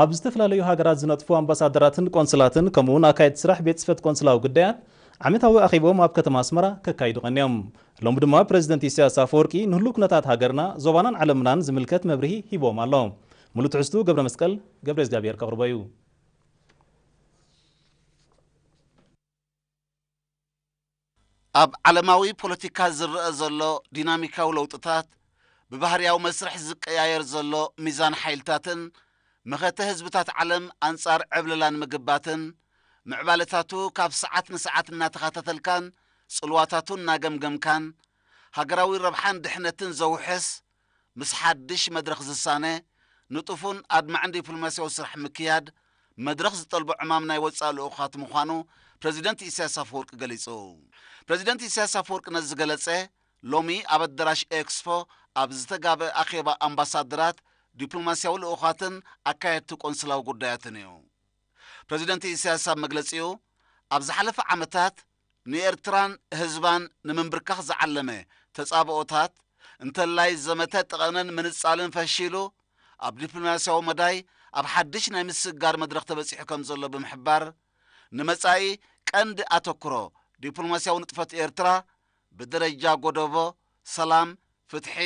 ኣብ ዝተፈላለዩ ሃገራት ዝነጥፉ ኣምባሳደራትን ቆንስላትን ከምኡ እውን ኣካየድቲ ስራሕ ቤት ጽሕፈት ቆንስላዊ ጉዳያት ዓመታዊ ኣኼቦም ኣብ ከተማ ኣስመራ ከካይዱ ቀንዮም። ሎሚ ድማ ፕረዚደንት ኢሳያስ ኣፈወርቂ ንህሉ ኩነታት ሃገርና፣ ዞባናን ዓለምናን ዝምልከት መብርሂ ሂቦም ኣሎ። ሙሉ ትሕዝቱ ገብረ መስቀል ገብረ እግዚኣብሔር ከቕርቦ እዩ። ኣብ ዓለማዊ ፖለቲካ ዝረአ ዘሎ ዲናሚካዊ ለውጥታት፣ ብባህርያዊ መስርሕ ዝቀያየር ዘሎ ሚዛን ሓይልታትን መኸተ ህዝብታት ዓለም ኣንጻር ዕብለላን ምግባትን፣ ምዕባለታቱ ካብ ሰዓት ንሰዓት እናተኸታተልካን ጽልዋታቱ እናገምገምካን፣ ሃገራዊ ረብሓን ድሕነትን ዘውሕስ፣ ምስ ሓድሽ መድረኽ ዝሳነ፣ ንጡፉን ኣድማዕን ዲፕሎማስያዊ ስራሕ ምክያድ፣ መድረኽ ዝጠልቦ ዕማም ናይ ወጻኢ ልኡኻት ምዃኑ ፕረዚደንት ኢሳያስ ኣፈወርቂ ገሊጹ። ፕረዚደንት ኢሳያስ ኣፈወርቂ ነዚ ዝገለጸ፣ ሎሚ ኣብ ኣዳራሽ ኤክስፖ ኣብ ዝተጋበ ኣኼባ ኣምባሳደራት፣ ዲፕሎማስያዊ ልኡኻትን ኣካየድቲ ቆንስላዊ ጉዳያትን እዩ። ፕረዚደንት ኢሳያስ ኣብ መግለጺኡ፣ ኣብ ዝሓለፈ ዓመታት ንኤርትራን ህዝባን ንምንብርካኽ ዝዓለመ ተጻብኦታት፣ እንተላይ ዘመተ ጠቐነን ምንጻልን ፈሺሉ፣ ኣብ ዲፕሎማስያዊ መዳይ ኣብ ሓድሽ ናይ ምስግጋር መድረኽ ተበጺሑ ከም ዘሎ ብምሕባር፣ ንመጻኢ ቀንዲ ኣተኩሮ ዲፕሎማስያዊ ንጥፈት ኤርትራ ብደረጃ ጎደቦ፣ ሰላም፣ ፍትሒ፣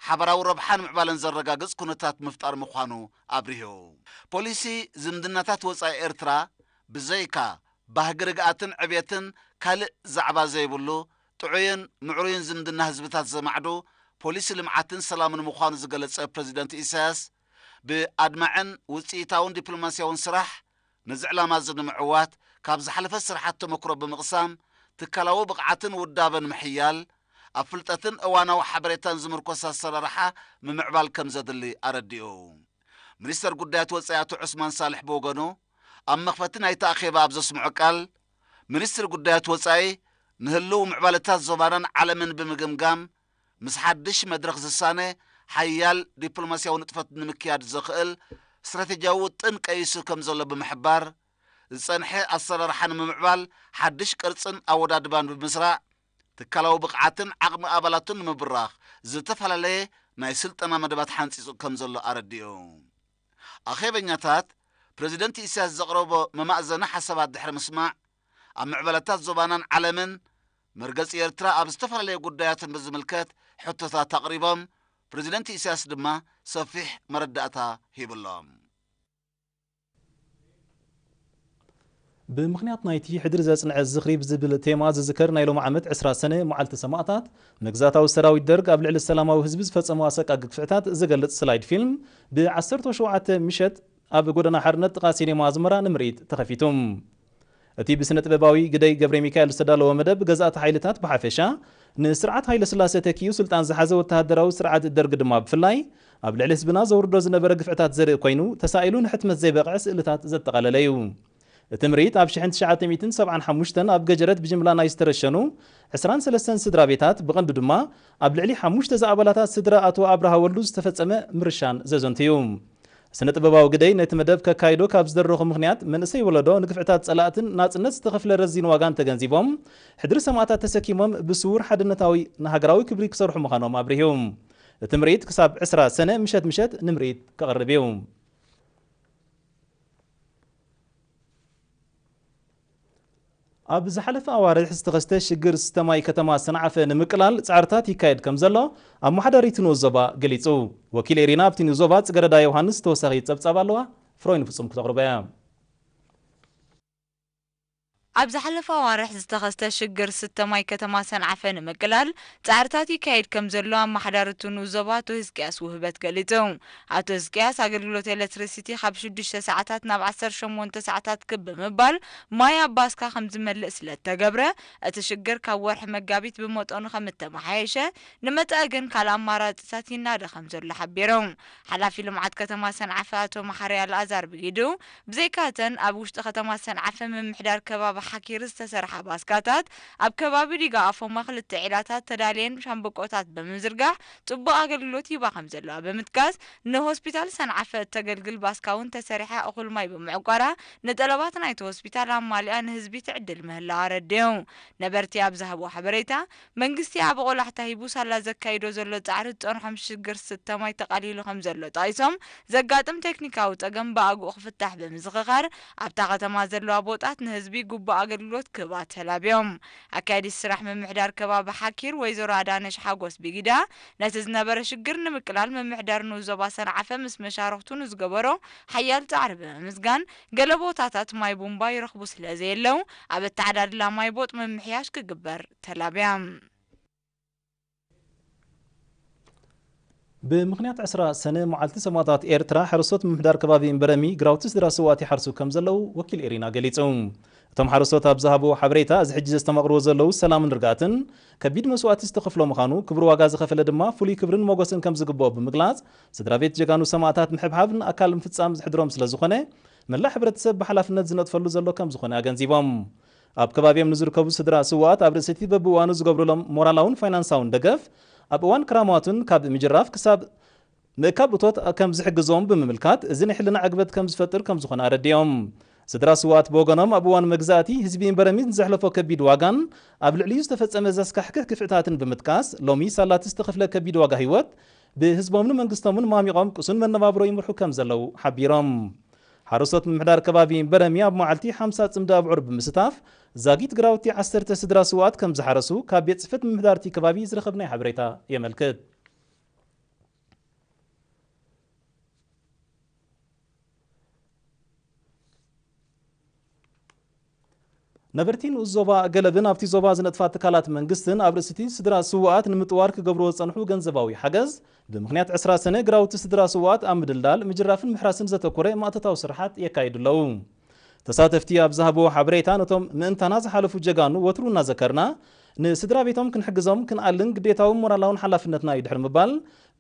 ሓባራዊ ረብሓን ምዕባለን ዘረጋግጽ ኩነታት ምፍጣር ምዃኑ ኣብሪሁ። ፖሊሲ ዝምድናታት ወጻኢ ኤርትራ ብዘይካ ባህጊ ርግኣትን ዕብየትን ካልእ ዛዕባ ዘይብሉ፣ ጥዑይን ምዕሩይን ዝምድና ህዝብታት ዘማዕዱ ፖሊሲ ልምዓትን ሰላምን ምዃኑ ዝገለጸ ፕረዚደንት ኢሳያስ፣ ብኣድማዕን ውጽኢታውን ዲፕሎማስያውን ስራሕ ነዚ ዕላማ እዚ ንምዕዋት ካብ ዝሓለፈ ስራሓት ተመክሮ ብምቕሳም፣ ትካላዊ ብቕዓትን ውዳበን ምሕያል፣ ኣብ ፍልጠትን እዋናዊ ሓበሬታን ዝምርኮስ ኣሰራርሓ ምምዕባል ከም ዘድሊ ኣረዲኡ። ሚኒስተር ጉዳያት ወጻኢ ኣቶ ዑስማን ሳልሕ ብወገኑ፣ ኣብ መኽፈቲ ናይቲ ኣኼባ ኣብ ዘስምዖ ቃል፣ ሚኒስትሪ ጉዳያት ወጻኢ ንህልው ምዕባለታት ዞባናን ዓለምን ብምግምጋም፣ ምስ ሓድሽ መድረኽ ዝሳነ ሓያል ዲፕሎማስያዊ ንጥፈት ንምክያድ ዘኽእል ስትራቴጂያዊ ውጥን ቀይሱ ከም ዘሎ ብምሕባር፣ ዝጸንሐ ኣሰራርሓ ንምምዕባል ሓድሽ ቅርጽን ኣወዳድባን ብምስራዕ፣ ትካላዊ ብቕዓትን ዓቕሚ ኣባላቱን ንምብራኽ ዝተፈላለየ ናይ ስልጠና መደባት ሓንጺጹ ከም ዘሎ ኣረዲኡ። ኣኼበኛታት ፕረዚደንት ኢሳያስ ዘቕረቦ መማእዘኒ ሓሳባት ድሕሪ ምስማዕ፣ ኣብ ምዕባለታት ዞባናን ዓለምን መርገጺ ኤርትራ ኣብ ዝተፈላለየ ጉዳያትን ብዝምልከት ሕቶታት ኣቕሪቦም፣ ፕረዚደንት ኢሳያስ ድማ ሰፊሕ መረዳእታ ሂብሎም። ብምኽንያት ናይቲ ሕድሪ ዘጽንዐ ዝኽሪ ብዝብል ቴማ ዝዝከር ናይ ሎሚ ዓመት ዕስራ ሰነ መዓልቲ ሰማእታት፣ መግዛእታዊ ሰራዊት ደርግ ኣብ ልዕሊ ሰላማዊ ህዝቢ ዝፈጸሞ ኣሰቃቂ ግፍዕታት ዝገልጽ ስላይድ ፊልም ብ ዓሰርተ ሸውዓተ ምሸት ኣብ ጎደና ሓርነት ጥቓ ሲኔማ ኣዝመራ ንምርኢት ተኸፊቱ። እቲ ብስነ ጥበባዊ ግደይ ገብረ ሚካኤል ዝተዳለወ መደብ፣ ገዛእቲ ሓይልታት ብሓፈሻ፣ ንስርዓት ሃይለ ስላሴ ተኪኡ ስልጣን ዝሓዘ ወተሃደራዊ ስርዓት ደርግ ድማ ብፍላይ፣ ኣብ ልዕሊ ህዝብና ዘውርዶ ዝነበረ ግፍዕታት ዘርኢ ኮይኑ፣ ተሳኢሉ ንሕትመት ዘይበቕዐ ስእልታት ዘጠቓለለ እዩ። እቲ ምርኢት ኣብ ሽሕን ትሽዓተ ሚእትን ሰብዓን ሓሙሽተን ኣብ ገጀረት ብጅምላ ናይ ዝተረሸኑ ዕስራን ሰለስተን ስድራ ቤታት፣ ብቐንዱ ድማ ኣብ ልዕሊ ሓሙሽተ ዝኣባላታት ስድራ ኣቶ ኣብርሃ ወልዱ ዝተፈጸመ ምርሻን ዘዘንቱ እዩ። ስነ ጥበባዊ ግደይ ነቲ መደብ ከካይዶ ካብ ዝደረኹ ምኽንያት፣ መንእሰይ ወለዶ ንግፍዕታት ጸላእትን ናጽነት ዝተኸፍለ ረዚን ዋጋን ተገንዚቦም፣ ሕድሪ ሰማእታት ተሰኪሞም ብስዉር ሓድነታዊ ንሃገራዊ ክብሪ ክሰርሑ ምዃኖም ኣብሪሁ። እቲ ምርኢት ክሳብ ዕስራ ሰነ ምሸት ምሸት ንምርኢት ክቐርብ እዩ። ኣብ ዝሓለፈ ኣዋርሕ ዝተኸስተ ሽግር ስተ ማይ ከተማ ሰንዓፈ ንምቅላል ጻዕርታት ይካየድ ከም ዘሎ ኣመሓዳሪ እቲ ንኡስ ዞባ ገሊጹ። ወኪል ኤሪና ኣብቲ ንኡስ ዞባ ጽገረዳ ዮሃንስ ተወሳኺ ጸብጻብ ኣለዋ፣ ፍሮይን ፍጹም ክተቕርቦ እያ። ኣብ ዝሓለፈ ኣዋርሕ ዝተኸስተ ሽግር ስተ ማይ ከተማ ሰንዓፈ ንምቅላል ጻዕርታት ይካየድ ከም ዘሎ ኣመሓዳሪ እቲ ንኡስ ዞባ ኣቶ ህዝቅያስ ውህበት ገሊጹ። ኣቶ ህዝቅያስ፣ ኣገልግሎት ኤሌክትሪሲቲ ካብ ሽዱሽተ ሰዓታት ናብ ዓሰርተ ሸሞንተ ሰዓታት ክብ ብምባል ማይ ኣብ ባስካ ከም ዝመልእ ስለ እተገብረ፣ እቲ ሽግር ካብ ወርሒ መጋቢት ብመጠኑ ከም እተመሓየሸ፣ ንመጻኢ ግን ካልእ ኣማራጺታት ይናደ ከም ዘሎ ሓቢሮም። ሓላፊ ልምዓት ከተማ ሰንዓፈ ኣቶ መሓሪ ኣልኣዛር ብጊዱ፣ ብዘይካተን ኣብ ውሽጢ ከተማ ሰንዓፈ ምምሕዳር ከባቢ ሓኪር ዝተሰርሓ ባስካታት ኣብ ከባቢ ዲጋ ኣፎማ ክልተ ዒላታት ተዳልየን ሻምብቆታት ብምዝርጋሕ ጽቡቕ ኣገልግሎት ይህባ ከም ዘለዋ ብምጥቃስ፣ ንሆስፒታል ሰንዓፈ እተገልግል ባስካ እውን ተሰሪሓ እኹል ማይ ብምዕቋራ፣ ንጠለባት ናይቲ ሆስፒታል ኣማሊኣ ንህዝቢ ትዕድል ምህላዋ ኣረድዮም። ነበርቲ ኣብ ዝሃብዎ ሓበሬታ፣ መንግስቲ ኣብ ቆላሕታ ሂቡ ሳላ ዘካይዶ ዘሎ ጻዕሪ ዝጸንሖም ሽግር ስተ ማይ ተቓሊሉ ከም ዘሎ ጠቒሶም፣ ዘጋጥም ቴክኒካዊ ጸገም ብኣግኡ ክፍታሕ ብምዝኽኻር፣ ኣብታ ከተማ ዘለዋ ቦጣት ንህዝቢ ግቡእ ኣገልግሎት ክህባ ተላብዮም። ኣካያዲት ስራሕ ምምሕዳር ከባቢ ሓኪር ወይዘሮ ኣዳነሽ ሓጎስ ብጊዳ፣ ነቲ ዝነበረ ሽግር ንምቅላል ምምሕዳር ንኡስ ዞባ ሰንዓፈ ምስ መሻርኽቱ ንዝገበሮ ሓያል ጻዕሪ ብምምስጋን፣ ገለ ቦታታት ማይ ቡምባ ይረኽቡ ስለ ዘየለው፣ ኣብ ኣተዓዳድላ ማይ ቦጥ ምምሕያሽ ክግበር ተላብያ። ብምኽንያት ዕስራ ሰነ መዓልቲ ሰማእታት ኤርትራ፣ ሓረስቶት ምምሕዳር ከባቢ እምበረሚ ግራውቲ ስድራ ስውኣት ይሓርሱ ከም ዘለዉ ወኪል ኤሪና ገሊጹ። እቶም ሓረስቶት ኣብ ዝሃብዎ ሓበሬታ፣ እዚ ሕጂ ዘስተማቕርዎ ዘለዉ ሰላምን ርግኣትን ከቢድ መስዋእቲ ዝተኸፍሎ ምዃኑ፣ ክቡር ዋጋ ዝኸፈለ ድማ ፍሉይ ክብርን ሞገስን ከም ዝግብኦ ብምግላጽ፣ ስድራ ቤት ጀጋኑ ሰማእታት ምሕብሓብ ንኣካል ምፍጻም ዝሕድሮም ስለ ዝኾነ፣ መላእ ሕብረተሰብ ብሓላፍነት ዝነጥፈሉ ዘሎ ከም ዝኾነ ኣገንዚቦም። ኣብ ከባቢኦም ንዝርከቡ ስድራ ስውኣት ኣብ ርእሲ እቲ በብእዋኑ ዝገብሩሎም ሞራላውን ፋይናንሳውን ደገፍ፣ ኣብ እዋን ክራማቱን ካብ ምጅራፍ ክሳብ ምእካብ እቶት ከም ዝሕግዞም ብምምልካት፣ እዚ ናይ ሕልና ዕግበት ከም ዝፈጥር ከም ዝኾነ ኣረዲኦም። ስድራ ስውኣት ብወገኖም፣ ኣብ እዋን መግዛእቲ ህዝቢ እምበረሚት ንዘሕለፎ ከቢድ ዋጋን ኣብ ልዕሊኡ ዝተፈጸመ ዘስካሕክሕ ግፍዕታትን ብምጥቃስ፣ ሎሚ ሳላቲ ዝተኸፍለ ከቢድ ዋጋ ህይወት ብህዝቦምን መንግስቶምን ማሚቖም ቅሱን መነባብሮ ይምርሑ ከም ዘለዉ ሓቢሮም። ሓረስቶት ምምሕዳር ከባቢ እምበረሚ ኣብ መዓልቲ ሓምሳ ጽምዲ ኣብዑር ብምስታፍ፣ ዛጊት ግራውቲ ዓሰርተ ስድራ ስውኣት ከም ዝሓረሱ ካብ ቤት ጽሕፈት ምምሕዳር እቲ ከባቢ ዝረኸብናዮ ሓበሬታ የመልክት። ነበርቲ ንኡስ ዞባ ገለብን ኣብቲ ዞባ ዝነጥፋ ትካላት መንግስትን ኣብ ርእሲ እቲ ስድራ ስውኣት ንምጥዋር ክገብርዎ ዝጸንሑ ገንዘባዊ ሓገዝ፣ ብምኽንያት ዕስራ ሰነ ግራውቲ ስድራ ስውኣት ኣብ ምድልዳል፣ ምጅራፍን ምሕራስን ዘተኮረ ማእቶታዊ ስራሓት የካይዱ ኣለዉ። ተሳተፍቲ ኣብ ዝሃብዎ ሓበሬታ፣ ነቶም ምእንታና ዝሓለፉ ጀጋኑ ወትሩ እናዘከርና፣ ንስድራ ቤቶም ክንሕግዞም ክንኣልን ግዴታውን ሞራላውን ሓላፍነትና እዩ ድሕሪ ምባል፣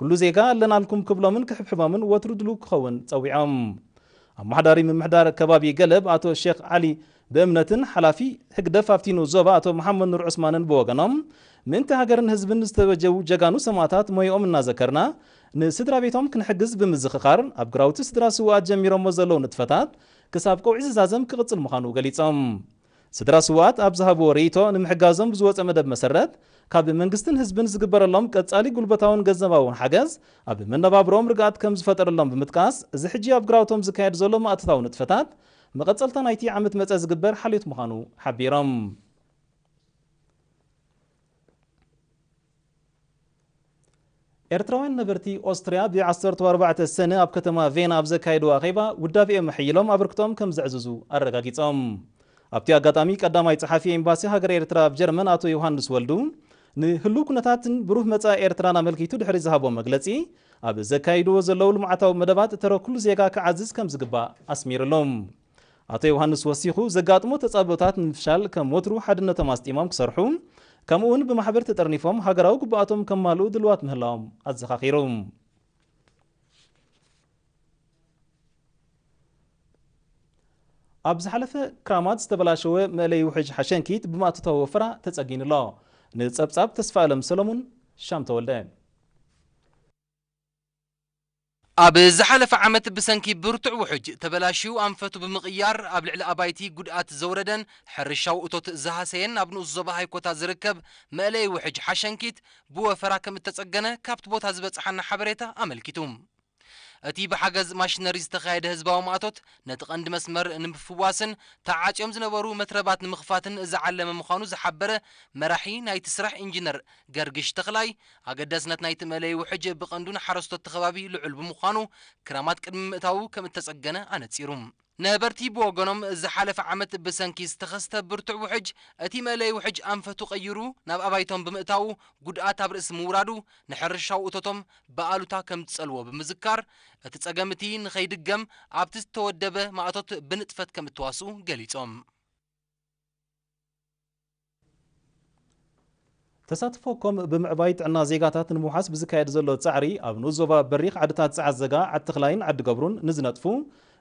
ኩሉ ዜጋ ኣለናልኩም ክብሎምን ክሕብሕቦምን ወትሩ ድሉው ክኸውን ጸዊዖም። ኣመሓዳሪ ምምሕዳር ከባቢ ገለብ ኣቶ ሼክ ዓሊ ብእምነትን ሓላፊ ህግደፍ ኣብቲ ንኡስ ዞባ ኣቶ መሓመድ ኑር ዑስማንን ብወገኖም፣ ምእንቲ ሃገርን ህዝብን ዝተበጀዉ ጀጋኑ ሰማእታት ሞይኦም እናዘከርና፣ ንስድራ ቤቶም ክንሕግዝ ብምዝኽኻር፣ ኣብ ግራውቲ ስድራ ስውኣት ጀሚሮሞ ዘለዉ ንጥፈታት ክሳብ ቀውዒ ዝዛዘም ክቕጽል ምዃኑ ገሊጾም። ስድራ ስውኣት ኣብ ዝሃብዎ ርእይቶ፣ ንምሕጋዞም ብዝወጸ መደብ መሰረት፣ ካብ መንግስትን ህዝብን ዝግበረሎም ቀጻሊ ጉልበታውን ገንዘባውን ሓገዝ፣ ኣብ መነባብሮኦም ርግኣት ከም ዝፈጠረሎም ብምጥቃስ፣ እዚ ሕጂ ኣብ ግራውቶም ዝካየድ ዘሎ ማእቶታዊ ንጥፈታት፣ መቐጸልታ ናይቲ ዓመት መጸ ዝግበር ሓልዮት ምዃኑ ሓቢሮም። ኤርትራውያን ነበርቲ ኦስትርያ ብ ዓሰርተ ኣርባዕተ ሰነ ኣብ ከተማ ቬና ኣብ ዘካየድዎ ኣኼባ ውዳቤኦም ኣሕይሎም ኣበርክቶኦም ከም ዘዕዝዙ ኣረጋጊጾም። ኣብቲ ኣጋጣሚ ቀዳማይ ጸሓፊ ኤምባሲ ሃገረ ኤርትራ ኣብ ጀርመን ኣቶ ዮሃንስ ወልዱ ንህሉው ኩነታትን ብሩህ መጻኢ ኤርትራን ኣመልኪቱ ድሕሪ ዝሃቦ መግለጺ፣ ኣብ ዘካይድዎ ዘለዉ ልምዓታዊ መደባት ተረ ኩሉ ዜጋ ክዓዝዝ ከም ዝግባእ ኣስሚርሎም። ኣቶ ዮሃንስ ወሲኹ፣ ዘጋጥሞ ተጻብኦታት ንምፍሻል ከም ወትሩ ሓድነቶም ኣስጢሞም ክሰርሑ፣ ከምኡ እውን ብማሕበር ተጠርኒፎም ሃገራዊ ግቡኣቶም ከማልኡ ድልዋት ምህላዎም ኣዘኻኺሩ። ኣብ ዝሓለፈ ክራማት ዝተበላሸወ መእለይ ውሕጅ ሓሸንኪት ብማእቶታዊ ወፈራ ተጸጊኑ ኣሎ። ንጸብጻብ ተስፋ ኣለም ሰለሙን፣ ሻም ተወልደ። ኣብ ዝሓለፈ ዓመት ብሰንኪ ብርቱዕ ውሕጅ ተበላሽዩ ኣንፈቱ ብምቕያር ኣብ ልዕሊ ኣባይቲ ጉድኣት ዘውረደን ሕርሻዊ እቶት ዝሃሰየን ኣብ ንኡስ ዞባ ሃይኮታ ዝርከብ መእለይ ውሕጅ ሓሸንኪት ብወፈራ ከም እተጸገነ ካብቲ ቦታ ዝበጽሓና ሓበሬታ ኣመልኪቱ። እቲ ብሓገዝ ማሽነሪ ዝተኻየደ ህዝባዊ ማእቶት ነቲ ቀንዲ መስመር ንምፍዋስን ተዓጽዮም ዝነበሩ መትረባት ንምኽፋትን ዝዓለመ ምዃኑ ዝሓበረ መራሒ ናይቲ ስራሕ ኢንጂነር ገርግሽ ተኽላይ፣ ኣገዳስነት ናይቲ መእለይ ውሕጅ ብቐንዱ ንሓረስቶት እቲ ከባቢ ልዑል ብምዃኑ፣ ክራማት ቅድሚ ምእታዉ ከም እተጸገነ ኣነጺሩ። ነበርቲ ብወገኖም፣ ዝሓለፈ ዓመት ብሰንኪ ዝተኸስተ ብርቱዕ ውሕጅ፣ እቲ መእለይ ውሕጅ ኣንፈቱ ቀይሩ ናብ ኣባይቶም ብምእታዉ፣ ጉድኣት ኣብ ርእሲ ምውራዱ፣ ንሕርሻዊ እቶቶም ብኣሉታ ከም ዝጸልዎ ብምዝካር፣ እቲ ጸገም እቲ ንኸይድገም ኣብቲ ዝተወደበ ማእቶት ብንጥፈት ከም እተዋስኡ ገሊጾም። ተሳትፎ ኮም ብምዕባይ ጥዕና ዜጋታት ንምውሓስ ብዝካየድ ዘሎ ጻዕሪ፣ ኣብ ንኡስ ዞባ በሪኽ ዓድታት ጸዓዘጋ፣ ዓዲ ተኽላይን ዓዲ ገብሩን ንዝነጥፉ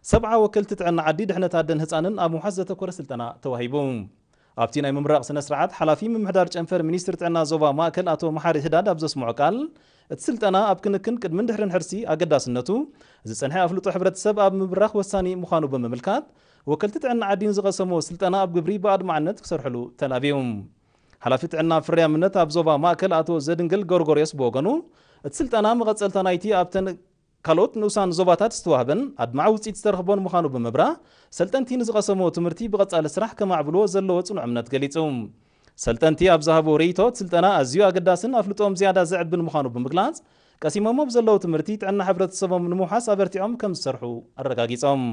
ሰብዓ ወከልቲ ጥዕና ዓዲ ድሕነት ኣደን ህፃንን ኣብ ምውሓስ ዘተኮረ ስልጠና ተዋሂቡ። ኣብቲ ናይ ምምራቕ ስነ ስርዓት ሓላፊ ምምሕዳር ጨንፈር ሚኒስትሪ ጥዕና ዞባ ማእከል ኣቶ መሓሪ ህዳድ ኣብ ዘስምዖ ቃል፣ እቲ ስልጠና ኣብ ክንክን ቅድምን ድሕርን ሕርሲ ኣገዳስነቱ፣ ዝፀንሐ ኣፍልጦ ሕብረተሰብ ኣብ ምብራኽ ወሳኒ ምዃኑ ብምምልካት፣ ወከልቲ ጥዕና ዓዲን ዝቐሰሞ ስልጠና ኣብ ግብሪ ብኣድማዕነት ክሰርሕሉ ተላብዩ። ሓላፊ ጥዕና ፍርያምነት ኣብ ዞባ ማእከል ኣቶ ዘድንግል ጎርጎርዮስ ብወገኑ፣ እቲ ስልጠና መቐጸልታ ናይቲ ኣብተን ካልኦት ንኡሳን ዞባታት ዝተዋህበን ኣድማዕ ውፅኢት ዝተረኽቦን ምዃኑ ብምብራህ፣ ሰልጠንቲ ንዝቐሰሞ ትምህርቲ ብቐጻሊ ስራሕ ከማዕብልዎ ዘለዎ ጽኑዕ እምነት ገሊጹ። ሰልጠንቲ ኣብ ዝሃብዎ ርእይቶ፣ እቲ ስልጠና ኣዝዩ ኣገዳስን ኣፍልጦኦም ዝያዳ ዘዕብን ምዃኑ ብምግላጽ፣ ቀሲሞሞ ብዘለዉ ትምህርቲ ጥዕና ሕብረተሰቦም ንምውሓስ ኣበርቲዖም ከም ዝሰርሑ ኣረጋጊጾም።